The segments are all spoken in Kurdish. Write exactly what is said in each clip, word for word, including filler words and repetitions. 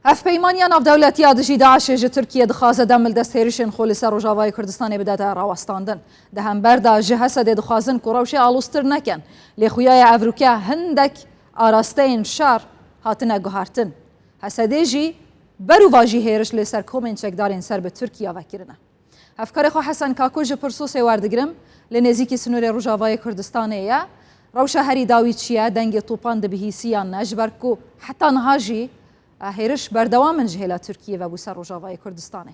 Hevpeymaniya Navdewletî ya dijî DAIŞê ji Tirkiyê dixwaze dem li dest hêrişên xwe li ser Rojavayê Kurdistanê bidete rawestandin. Di hember de ji HSDê dixwazin ku rewşê aloztir nekin, lê xuya ye evroke hindek arasteyên şer hatine guhertin. HSDê jî berûvajî hêriş li ser komên çekdarên ser bi Tirkiye vekirine. Hevkarê xwe Hesen Kako ji Pirsosê werdigirim, li nêzîkî sînorê Rojavayê Kurdistanê ye. Rewşa herî dawî çi ye? Dengê topan dibihîsî yan ne? Ji ber ku heta niha jî, e, hêriş berdewam in ji hêla Tirkiyê ve bû ser Rojavayê Kurdistanê.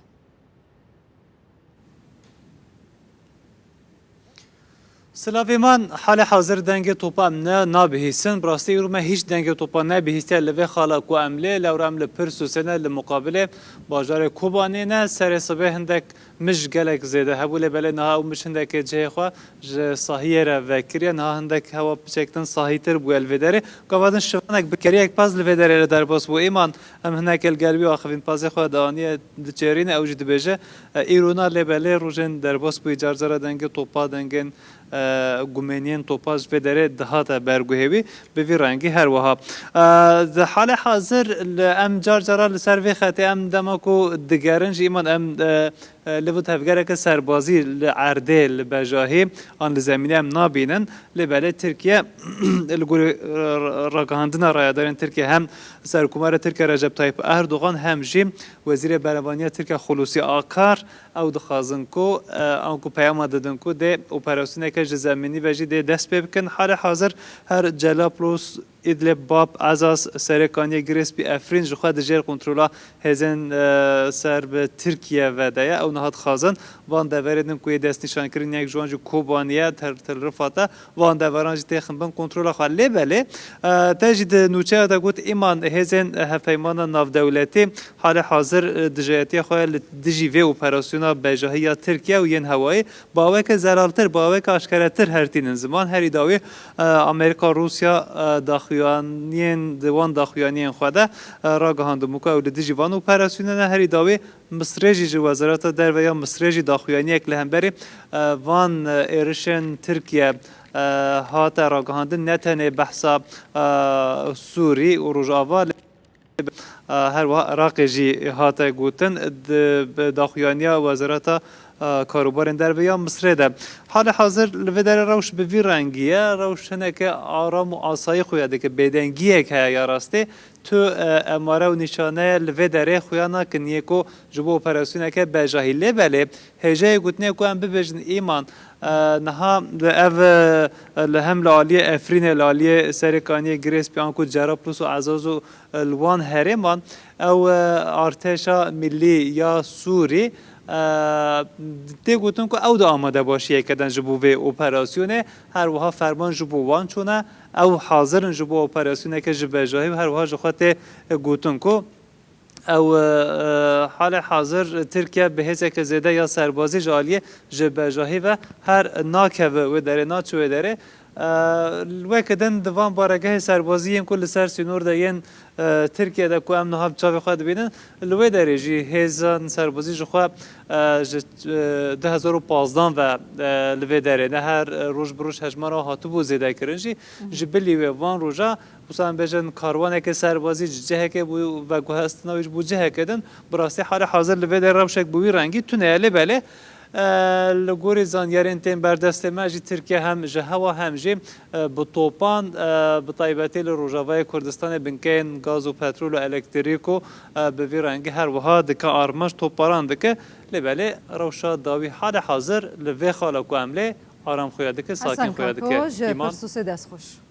Silavê man, halê hazir dengê topa em ne, nabihîsin. Bi rastî îro me hîç dengê topa nebihîstiye li vê xala ku em lê, lewra em li Pirsûsê ne, li muqabilê bajarê Kobanê ne. Serê sibê hindek mij gelek zêde hebû, lê belê niha ew mij hindekê cihê xwe ji sahiyê re vekiriye. Niha hindek hewa piçek din sahîtir bûye li vê derê. Gava din şivanek bi keriyek pez li vê derê re derbas bû. Îman em hinekê li gel wî axivîn, pezê xwe dianiye diçêrîne, ew jî dibêje, e, îro na, lê belê rojên derbas bûyî, car cara dengê topa, dengên, e, gumêniyên topa ji vê derê dihate berguhê wî, bi vî rengî her wiha. E, di halê hazir li, em car cara li ser vê xetê em dema ku digerin jî, îman em, e, e, li vî tevgereke serbazî li erdê, li bejahî an li zemînê em nabînin. Lê belê Tirkiye li gorî, e, ragihandina rayedarên Tirkiye hem Serokkomara Tirkiye Recep Tayyip Erdogan hem jî Wezîrê Berevaniya Tirkiye Hulusi Akar ew dixwazin ku, e, anku peyama didin ku dê operasyoneke ji zemînî ve jî dê dest pê bikin. Halê hazir her Celablus, Idlib, Bab Ezaz, Serêkaniyê Girê Spî, Efrîn ji xwe di jêr kontrola hêzên, e, ser bi Tirkiye ve de ye. Ew niha dixwazin van deverê din ku yê destnîşankirin, yek ji wan jî Kobanî ye, Tel, Tel Rifat e, van deveran jî têxin bin kontrola xwe. Lê belê, e, te jî di nûçeya de got, îman hêzên hevpeymana navdewletî halê hazir, e, dijayetiya xwe li dijî vê operasyona bejahî ya Tirkiye û yên hewayî bi aweke zelaltir, bi aweke aşkeretir her tînin ziman. Herî dawî, e, Amerîka, Rûsya, e, daxuyaniyên, di wan daxuyaniyên xwe de, e, ragihandibû ku ew li dijî van operasyonê ne. Herî dawî Misrê jî ji Wezareta Derve ya Misrê jî daxuyaniyek li hemberî, e, van, e, êrişên Tirkiye, e, hate ragihandin. Ne tenê behsa, e, Sûrî û Rojava, lê, e, her wiha Iraqê jî hate gotin. Di, bi daxuyaniya Wezareta, e, Karûbarên Derve ya Misrê de. Halê hazir li vê derê rewş bi vî rengî ye. Rewş hineke aram û asayî xuya dike. Bêdengiyek heye ya rastî. Tu, e, emare û nîşaneye li vê derê xuya nakin yê ku ji bo operasyoneke bejahî. Lê belê hêjayê gotinê ku em bibêjin, îman, e, niha ev, e, li hem li aliyê Efrînê, li aliyê Serêkaniyê, Girê Spî, anku Cerablus û Ezaz û, e, li wan herêman, ew, e, artêşa milî ya Sûrî, e, tê gotin ku ew di amadebaşiyeke de ji bo vê operasyonê. Her wiha ferman ji bo wan çûne, ew hazir in ji bo operasyoneke ji bejahî û her wiha ji xwe tê gotin ku ew, e, halê hazir Tirkiye bi hêzeke zêde ya serbazî ji aliyê ji bejahî ve her nakeve wê derê, naçe wê derê. E, weke din di van baregehê serbazî yên ku li ser sînor de yên, e, Tirkiye de ku em niha bi çavê xwe dibînin, li wê derê jî hêzan serbazî ji xwe, e, ji, e, du hezar û pazdan ve, e, li vê derê ne, her, e, roj bi roj hejmara hatibû zêdekirin jî. Ji bilî wê van roja, wisa em bêjin karwaneke serbazî ji cihekê bû veguhestina wî ji bo ciheke din, bi rastî halê hazir li vê derê rewşek bi wî rengî tune ye. Lê belê, e, li gorî zanyarên tên ber destê me jî Tirkiye hem ji hewa hem jî, e, bi topan, e, bi taybetî li Rojavayê Kurdistanê binkeyên gaz û petrol û elektrîk û, e, bi vî rengî her wiha dike armanc, topbaran dike. Lê belê rewşa dawî halê hazir li vê xala ku em lê aram xuya dike, sakin Hesen xuya dike. Kako ji Îman. Pirsûsê dest xweş.